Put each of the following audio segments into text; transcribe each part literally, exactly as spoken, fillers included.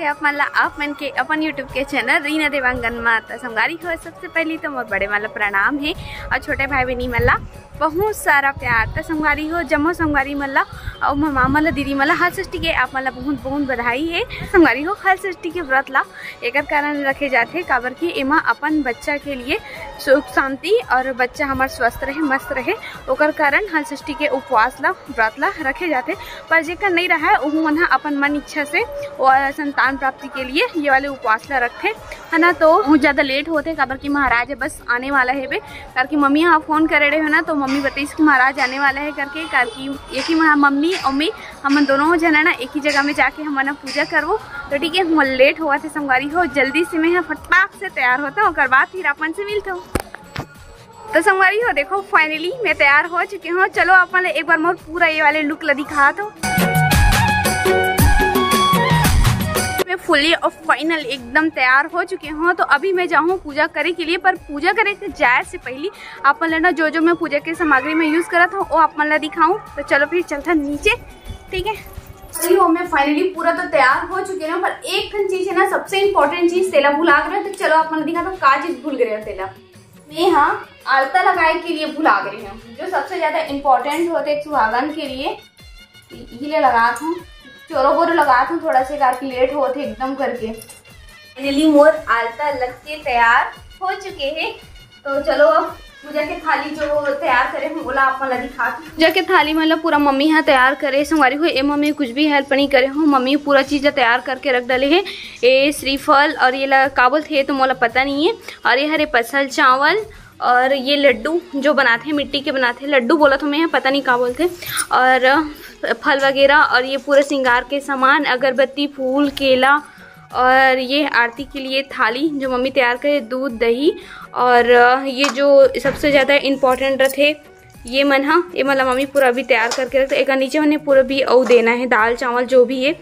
आप मन ला, आप मन के अपन YouTube के चैनल रीना देवांगन मा। त संगवारी हो, सबसे पहली तो मोर बड़े मन ला प्रणाम हे और छोटे भाई बहिनी मन ला बहुत सारा प्यार। त संगवारी हो, जम्मो संगवारी मन ला और मोर मामा ला, दीदी मन ला हल षष्ठी के आप मन ला बहुत बहुत बधाई हे। संगवारी हो, हल षष्ठी के व्रत ला एकर कारण रखे जाथे, काबर कि एमा अपन बच्चा के लिए सुख शांति और बच्चा हमर स्वस्थ रहे, मस्त रहे, ओकर कारण हल षष्ठी के उपवास ला, व्रत ला रखे जाथे। पर जेकर नहीं रहे, उहू मन ह अपन मन इच्छा से वो संतान प्राप्ति के लिए ये वाले उपवास ला रखथे, है ना। तो बहुत ज्यादा लेट होथे, काबर कि महाराज बस आने वाला हे बे, काबर कि मम्मी ह फोन करे रहे हो ना, तो मम्मी बताइस कि महाराज आने वाला हे करके, काबर कि एक ही महा-, मम्मी और मैं, हमन दोनों झन है ना, एक ही जगह में जाके हमन ह पूजा करबो। तो ठीक है, मोर लेट होवत हे संगवारी हो, जल्दी से मैं ह फटाक से तैयार होता हूँ, ओकर बाद फिर अपन से मिलता हूँ। तो संगवारी हो, देखो, finally मैं तैयार हो चुकी हूँ। चलो, अपन एक बार मोर पूरा ये वाले लुक ला दिखात हूँ। मैं fully और final एकदम तैयार हो चुकी हूँ। तो अभी मैं जाऊँ पूजा करे के लिए, पर पूजा करे के जाए से पहले आप मन ला ना, जो जो मैं पूजा के सामग्री में use करत हूँ, वो आप मन ला दिखाऊँ। तो चलो फिर चलता नीचे, ठीक है। अभी हो, मैं finally पूरा तो तैयार हो चुकी हूँ, पर एक ठन चीज है ना, सबसे important चीज, तेला भुला गए। तो चलो, आप मन ला दिखात हूँ का चीज भूल गए हो। तेला मैं हाँ आलता लगाए के लिए भुला गई हूँ, जो सबसे ज्यादा important होते एक सुहागन के लिए। इही ले लगात हूँ, चोरो बोरो लगात हूँ, थोड़ा से, काबर कि लेट होत हे एकदम करके। Finally मोर आलता लग के तैयार हो चुके हे। तो चलो, अब पूजा के थाली जो तैयार करे हूँ, ओला आप मन ला दिखात हूँ। पूजा के थाली मन ला पूरा मम्मी हा तैयार करे। संगवारी हो, एमा मैं कुछ भी help नहीं करे हूँ, मम्मी पूरा चीज ला तैयार करके रख डाले हे। ए श्रीफल और ये ला का बोलथे, ये तो मोला पता नहीं है। और ये हरे पसल चावल और ये लड्डू जो बनाथे, मिट्टी के बनाथे, लड्डू बोलत हूँ मैं, पता नहीं का बोलथे, और फल वगैरह और ये पूरा श्रृंगार के सामान, अगरबत्ती, फूल, केला और ये आरती के लिए थाली जो मम्मी तैयार करे, दूध, दही और ये जो सबसे ज्यादा important रथे, ये मन ह, ये मन ला मम्मी पूरा अभी तैयार करके रखथे। एकर नीचे मने पूरा भी अउ देना है, दाल चावल जो भी है,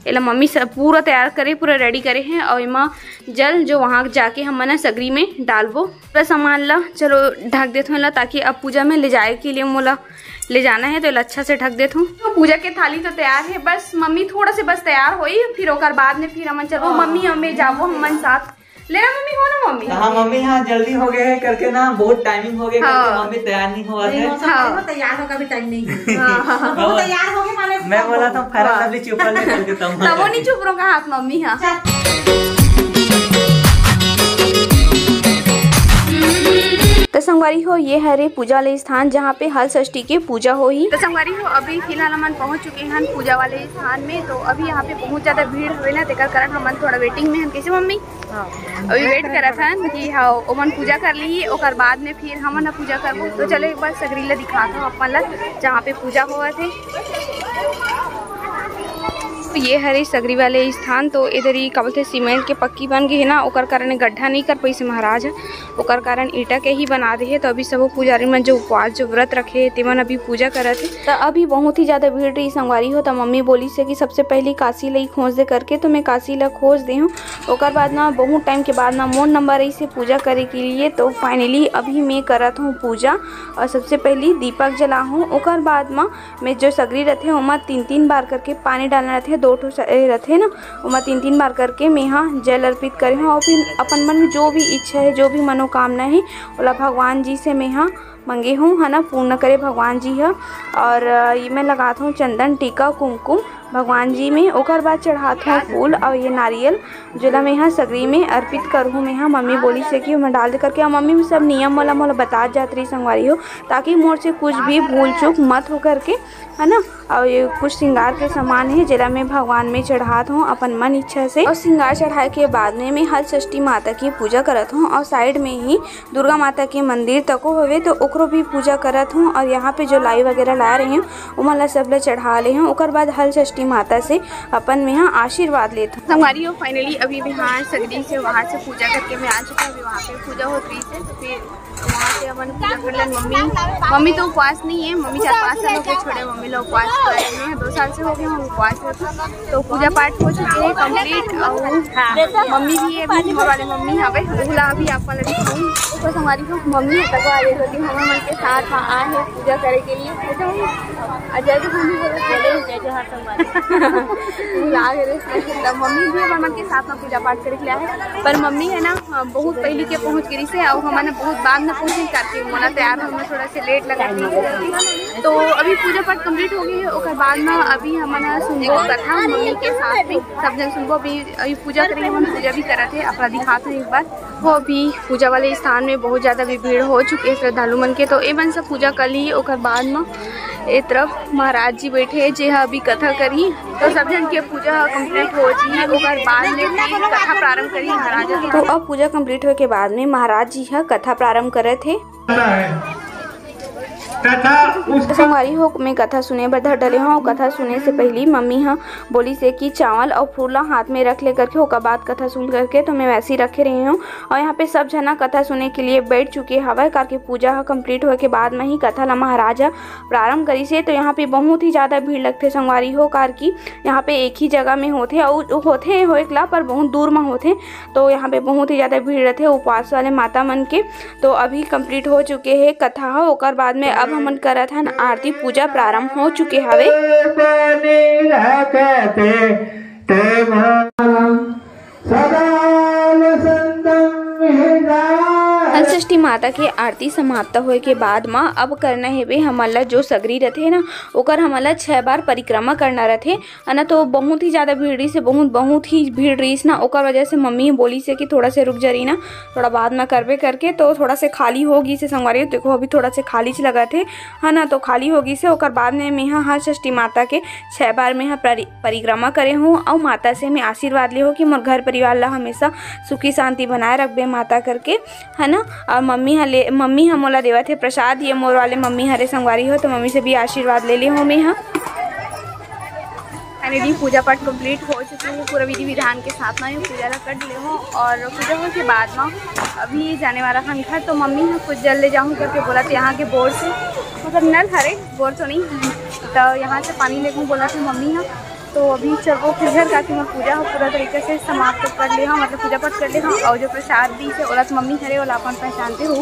एला मम्मी सब पूरा तैयार करे, पूरा ready करे है। और एमा जल जो वहाँ जाके हमन ह सगरी में डालबो। पूरा सामान ला चलो ढक देथों एला, ताकि अब पूजा में ले जाए के लिए मोला ले जाना है, तो एला अच्छा से ढक देथों। तो पूजा के थाली तो तैयार है, बस मम्मी थोड़ा से बस तैयार होई, फिर ओकर बाद में फिर हमन चलबो। हाँ। मम्मी और मैं जाबो हमन साथ। ले ना मम्मी, हो ना मम्मी? हाँ मम्मी, हाँ जल्दी हो गए है करके ना, बहुत timing हो गया करके हाँ। मम्मी तैयार नहीं हुआ नहीं है। हो सकता हाँ। है, तैयार होगा भी टाइम नहीं है। हाँ। वो तैयार हो गए माने मैं बोला था Fair and Lovely चुपल में कर देता हूँ। तब वो नहीं चुप रहो कहा हाथ मम्मी, हाँ। चल। तो संगवारी हो, ये हरे पूजा वाले स्थान, जहाँ पे हल षष्ठी के पूजा होही। तो संगवारी हो, अभी फिलहाल हमन पहुँच चुके हैं पूजा वाले स्थान में। तो अभी यहाँ पे बहुत ज्यादा भीड़ हवे ना, तेकर कारण हमन थोड़ा waiting में हन। कैसे मम्मी? हाँ। अभी wait करत हन कि हाँ, ओमन पूजा कर ली, ओकर बाद में फिर हमन ह पूजा करबो। तो चलो एक बार सगरी ला दिखात हूँ अपन ला, जहाँ पे पूजा होवत हे। तो ये हरे सगरी वाले स्थान। तो इधर ही का बोलथे, सीमेंट के पक्की बन गई है ना, ओकर कारण गड्ढा नहीं कर पाइस महाराज ह। ओकर कारण ईंटा के ही बना दे हे। तो अभी सबो पुजारी मन जो उपवास, जो व्रत रखे हे, तेमन अभी पूजा करत हे। तो अभी बहुत ही ज्यादा भीड़ रही संगवारी हो। तो मम्मी बोलिस हे कि सबसे पहली काशी ला ही खोज दे करके, तो मैं काशी ला खोज दे हूँ। ओकर बाद ना बहुत टाइम के बाद ना मोर नंबर आइस हे पूजा करे के लिए। तो finally अभी मैं करत हूँ पूजा और सबसे पहली दीपक जला हूँ। ओकर बाद मा मैं जो सगरी रथे ओमा तीन तीन बार करके पानी डालना रथे, दो ठो स-, ए, रथे ना, ओमा तीन तीन बार करके मैं हा जल अर्पित करे हूँ। और फिर अपन मन में जो भी इच्छा है, जो भी मनोकामना है, ओला भगवान जी से मैं हा मंगे हूँ, है ना, पूर्ण करे भगवान जी ह। और अ, ये मैं लगात हूँ चंदन टीका कुमकुम भगवान जी में, ओकर बाद चढ़ात हूँ फूल और ये नारियल, जेला मैं हा सगरी में अर्पित करहूँ। मैं हा मम्मी बोलिस हे कि मैं डाल दे करके, और मम्मी सब नियम वाला मोला बतात जात रही संगवारी हो, ताकि मोर से कुछ भी भूल चूक मत हो करके, है ना। और ये कुछ श्रृंगार के सामान है, जेला मैं भगवान में चढ़ात हूँ अपन मन इच्छा से। और श्रृंगार चढ़ाए के बाद में मैं हल षष्ठी माता की पूजा करत हूँ और side में ही दुर्गा माता के मंदिर तको हवे, तो ओकरो भी पूजा करत हूँ। और यहाँ पे जो लाई वगैरह ला रहे हूँ, ओमन ला सब ला चढ़ा ले हूँ। ओकर बाद हल षष्ठी माता से अपन में हा आशीर्वाद लेत हूँ। संगवारी हो, finally अभी मैं हा सगरी से वहाँ से पूजा करके मैं आ चुका हूँ। अभी वहाँ पे पूजा होत रही है, तो फिर वहाँ से अपन पूजा कर लेन। मम्मी, मम्मी तो उपवास नहीं है, मम्मी चार पाँच साल हो गए छोड़े, मम्मी लोग उपवास कर रहे हैं, दो साल से हो गए हम उपवास होते। तो पूजा पाठ हो चुके हैं complete। और मम्मी भी है, अभी मोर वाले मम्मी यहाँ पे, उला अभी आप वाला दिखाऊँ। तो संगवारी हो, मम्मी है तक आ रही होती, हम मन के साथ वहाँ आए हैं पूजा करे के लिए। और जय जोहार मम्मी बोलो। जय जोहार संगवारी। भुला गे रे। त मम्मी भी हमन के साथ में पूजा पाठ करे के लिए आहे, पर मम्मी है ना, हाँ, बहुत पहली के पहुँच गे रहिसे, अउ हमन बहुत बाद में पहुँचे करके मोला तैयार होए में थोड़ा से लेट लगा रही। तो अभी पूजा पाठ कंप्लीट हो गई है, ओकर बाद में अभी हमन सुनबो कथा मम्मी के साथ में, सब जन सुनबो। अभी, अभी पूजा करेंगे, हम पूजा भी करत है, अपना दिखात हूँ एक बार। वो अभी पूजा वाले स्थान में बहुत ज्यादा भी भीड़ हो चुके हैं श्रद्धालु मन के, तो ए मन सब पूजा कर ली, ओकर बाद में ए तरफ महाराज जी बैठे हैं, जे हा अभी कथा करी। तो सब जन के पूजा कंप्लीट हो जी, ओकर बाद में फिर कथा प्रारंभ करी महाराज जी। तो अब पूजा कंप्लीट होए के बाद में महाराज जी हा कथा प्रारंभ करत हे। कथा उस तो संगवारी हो, मैं कथा सुने बर धर डले हूँ। कथा सुने से पहली मम्मी हा बोली से कि चावल और फूला हाथ में रख ले करके, ओकर बाद कथा सुन करके, तो मैं वैसे ही रखे रही हूँ। और यहाँ पे सब जना कथा सुने के लिए बैठ चुके हवय, कार के पूजा ह कंप्लीट होए के बाद में ही कथा ला महाराज ह प्रारंभ करिस हे। तो यहाँ पे बहुत ही ज्यादा भीड़ लगथे संगवारी हो, कार की यहाँ पे एक ही जगह में होथे, अउ होथे होए ला, पर बहुत दूर में होथे। तो यहाँ पे बहुत ही ज्यादा भीड़ रहथे उपवास वाले माता मन के। तो अभी कंप्लीट हो चुके हे कथा ह, ओकर बाद में अब हमन करत हन आरती, पूजा प्रारंभ हो चुके हवे। हलषष्ठी माता के आरती समाप्त होए के बाद म अब करना हेवे हमन ला, जो सगरी रथे ना, ओकर हमन ला छह बार परिक्रमा करना रथे, है ना। तो बहुत ही ज्यादा भीड़ रहिस हे, बहुत, बहुत ही भीड़ रहिस ना, ओकर वजह से मम्मी बोली से कि थोड़ा से रुक जा रही ना, थोड़ा बाद में करबे करके। तो थोड़ा से खाली हो गई से संगवारी, देखो अभी थोड़ा से खाली च लगत हे, है ना। तो खाली हो गई से, ओकर बाद में मैं हा हलषष्ठी माता के छह बार मैं हा परि-, परिक्रमा करे हूँ, अउ माता से मैं आशीर्वाद ले हूँ कि मोर घर परिवार ला हमेशा सुखी शांति बनाए रखबे माता करके, है ना। और मम्मी हा ले, मम्मी हा मोला देवत हे प्रसाद, ये मोर वाले मम्मी हरे संगवारी हो, तो मम्मी से भी आशीर्वाद ले ले हूँ मैं हा। फाइनली पूजा पाठ कंप्लीट हो चुके हे, पूरा विधि विधान के साथ में ये पूजा ला कर ले हूँ। और पूजा होए के बाद में अभी जाने वाला हन घर, तो मम्मी हा कुछ जल ले जाऊँ करके बोलत हे यहाँ के बोर से, मतलब नल हरे, बोर तो नहीं, तो यहाँ से पानी लेके बोलत हे मम्मी हा। तो अभी चलबो फिर घर, ताकि मैं पूजा ह पूरा तरीके से समाप्त कर ले हूँ, मतलब पूजा पाठ कर ले हूँ। और जो प्रसाद दी से ओला तो मम्मी हरे, ओला अपन पहचानते हो,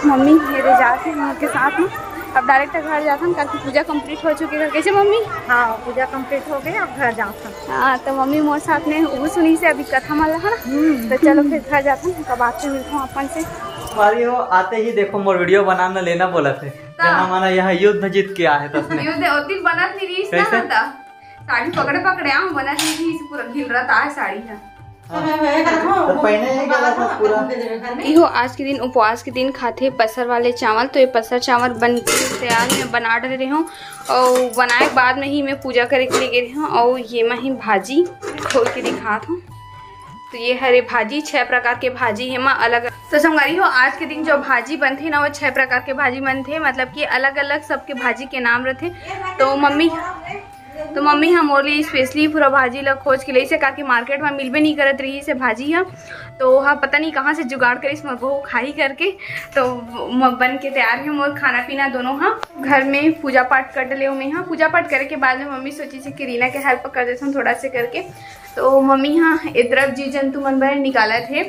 मम्मी मेरे जाते हैं उनके साथ में। अब डायरेक्ट घर जाथन, ताकि पूजा कंप्लीट हो चुके हे। कैसे मम्मी? हाँ, पूजा कंप्लीट हो गई, अब घर जाथन। हाँ, तो मम्मी मोर साथ में वो सुनी से अभी कथा मन ला, है ना? हम्म। तो चलो फिर घर जाथन, तब आपसे मिलता हूँ अपन से। संगवारी हो, आते ही देखो मोर वीडियो बनाना लेना बोलत हे। हाँ। जना माना यहाँ युद्ध जीत के आए तसने। युद्ध, ओ दिन बनत नहीं रही कैसे? ना था। साड़ी पकड़े पकड़े आऊं, बनत नहीं रही, पूरा ढील रहता है साड़ी है। हाँ। तो पहले ही गला था पूरा। इहो आज के दिन उपवास के दिन खाथे पसर वाले चावल। तो ये पसर चावल बन के तैयार, मैं बना डरे रहे हूँ और बनाए के बाद में ही मैं पूजा करे के लिए गए रहे हूँ। और ये मैं ही भाजी खोल के दिखात हूँ। तो ये हरे भाजी, छह प्रकार के भाजी हे मा अलग। तो संगवारी हो, आज के दिन जो भाजी बनथे ना, वो छह प्रकार के भाजी बनथे, मतलब कि अलग अलग सबके भाजी के नाम रहथे। तो मम्मी, तो मम्मी हा मोर लिए स्पेशली पूरा भाजी ला खोज के लइसे, काकि मार्केट में मिलबे नहीं करत रही से भाजी हा। तो हा पता नहीं कहाँ से जुगाड़ करिस मोर बहू खाही करके। तो म-, बन के तैयार है मोर खाना पीना दोनों हा। घर में पूजा पाठ कर डले हूँ मैं हा। पूजा पाठ करे के बाद में मम्मी सोची से कि रीना के हेल्प कर देथन थोड़ा से करके। तो मम्मी हा ए तरफ जीव जंतु मन बर निकालत हे।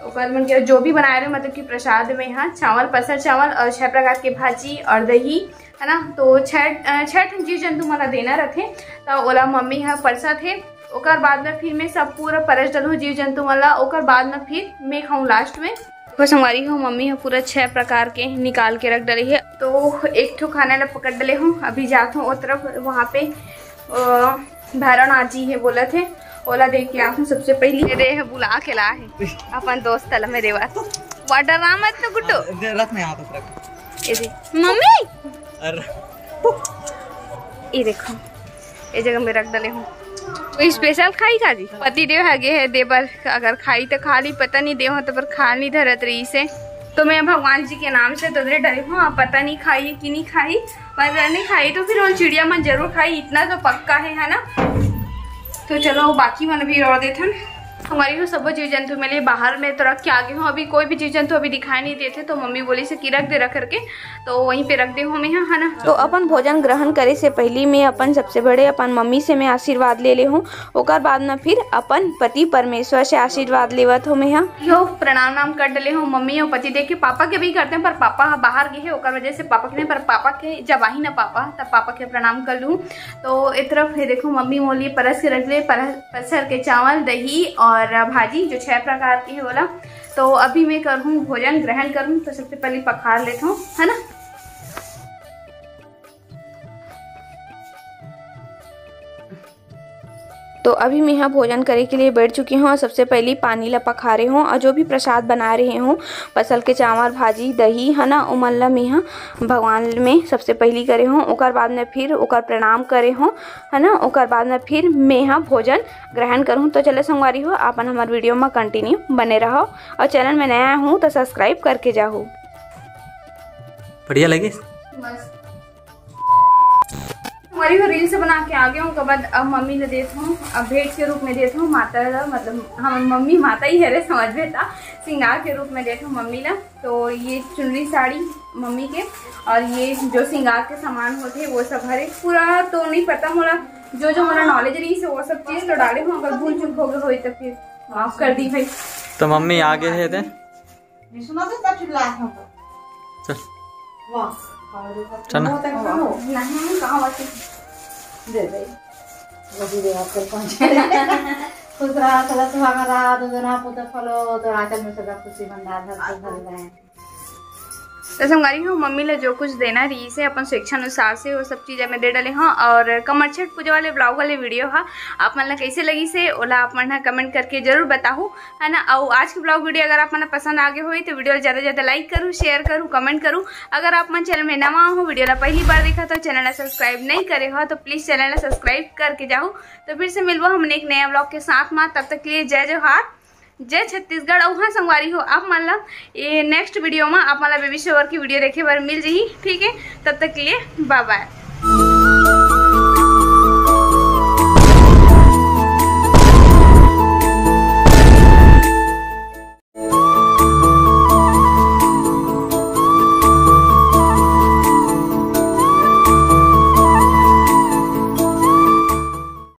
ओकर मन के जो भी बनाए रहे, मतलब कि प्रसाद में हा चावल, पसर चावल और छह प्रकार के भाजी और दही, है ना। तो छह, अ, छह ठन जीव जंतु मन ला देना रथे। तो ओला मम्मी हा परसत हे। ओकर बाद में फिर मैं सब पूरा परस डलहूँ जीव जंतु मन ला। ओकर बाद में फिर मैं खाऊँ लास्ट में। देखो संगवारी हो, मम्मी हा पूरा छह प्रकार के निकाल के रख डले हे। तो एक ठो खाना ला पकड़ डले हूँ, अभी जात हूँ ओ तरफ, वहाँ पे, अ, भैरवनाथ जी हे बोलत हे, ओला देख के आत हूँ सबसे पहली। ये दे हे बुला के ला हे अपन दोस्त ला मेरे बात। वाटर राम मत तो गुड्डो। दे, रख नहीं हाथ रख। ये दे। मम्मी। अरे। ये देखो, ये जगह में रख डले हूँ। कोई स्पेशल खाई का जी? पति देव है गे है दे बर, अगर खाई तो खा ली, पता नहीं देव तो पर खा नहीं धरत रही से। तो मैं भगवान जी के नाम से तो दे डले हूँ, अब पता नहीं खाई कि नहीं खाई, पर नहीं खाई तो फिर वो चिड़िया मन जरूर खाई, इतना तो पक्का है, है ना। तो चलो बाकी मन भी रोड़ देथन। संगवारी हो, सबो जीव जंतु मन ल बाहर में तो रख के आ गे हों। अभी कोई भी जीव जंतु अभी दिखाई नहीं देते, तो मम्मी बोलिस हे कि रख दे, रख करके, तो वहीं पे रख दे हों मैं ह, है ना। तो अपन भोजन ग्रहण करे से पहली मैं अपन सबसे बड़े अपन मम्मी से मैं आशीर्वाद ले ले हों, ओकर बाद में फिर अपन पति परमेश्वर से आशीर्वाद लेवत हों मैं ह। यो प्रणाम नाम कर डले हों मम्मी और पति देख के, पापा के भी करते हैं, पर पापा ह बाहर गे हे, ओकर वजह से पापा के नहीं, पर पापा के जब आही ना पापा, तब पापा के प्रणाम कर लूँ। तो ए तरफ हे देखो, मम्मी मोर लिए परस के रख ले, परस पसर के चावल, दही और भाजी, जो छह प्रकार के हे ओला। तो अभी मैं करहूँ भोजन ग्रहण करहूँ, तो सबसे पहले पखार लेत हूँ, है ना। तो अभी मैं ह भोजन करे के लिए बैठ चुकी हूँ और सबसे पहले पानी ला पखारे हूँ और जो भी प्रसाद बना रहे हूँ, पसल के चावल, भाजी, दही, है ना, ओमन ला मैं ह भगवान में सबसे पहली करे हूँ, ओकर बाद में फिर ओकर प्रणाम करे हूँ, है ना, ओकर बाद में फिर मैं ह भोजन ग्रहण करूँ। तो चले संगवारी हो, अपन हमर वीडियो में कंटिन्यू बने रहो और चैनल में नया हूँ तो सब्सक्राइब करके जाहू। बढ़िया लगिस? मस्त। संगवारी हो, रील्स बना के आ गे हूँ, ओकर बाद अब मम्मी ला देत हूँ, अब भेंट के रूप में देत हूँ माता ला, मतलब हम मम्मी माता ही हरे, समझ में ता, श्रृंगार के रूप में देत हूँ मम्मी ला। तो ये चुनरी साड़ी मम्मी के, और ये जो श्रृंगार के सामान होते वो सब हरे, पूरा तो नहीं पता मोला, जो जो मोला नॉलेज रही से वो सब चीज तो डाले हूँ, अगर भूल चूक हो गए होई तो फिर माफ कर दी भाई। तो मम्मी आ गे हे ते? नहीं सुना तो तब चिल्लात हूँ तो। चल। वाह। चल ना। बहुत अच्छा हो। नहीं, कहाँ बात है? दे दे। वो भी दे, आपको पहुँचे। खुश रहा, सदा सुहागन रहा, दो जना पुत्र फलो, तो आंचल में सदा खुशी भंडार भर भर रहे। तो संगवारी हो, मम्मी ला जो कुछ देना रही से अपन स्वेच्छा अनुसार से वो सब चीज मैं दे डाले हूँ। और कमरछठ पूजा वाले ब्लॉग वाले वीडियो हा आप मन ला कैसे लगी से ओला आप मन हा कमेंट करके जरूर बताहू, है ना। और आज के ब्लॉग वीडियो अगर आप मन ला पसंद आ गए होई तो वीडियो ला ज्यादा ज्यादा लाइक करू, शेयर करू, कमेंट करू। अगर आप मन चैनल में नवा हो, वीडियो ला पहली बार देखा तो चैनल ला सब्सक्राइब नहीं करे हो तो प्लीज चैनल ला सब्सक्राइब करके जाहू। तो फिर से मिलबो हमन एक नया ब्लॉग के साथ में, तब तक के लिए जय जोहार, जय छत्तीसगढ़। अउ हाँ संगवारी हो, आप मन ला ये नेक्स्ट वीडियो में आप मन ला बेबी शॉवर की वीडियो देखे बर मिल जाही, ठीक है। तब तक के लिए बाय बाय।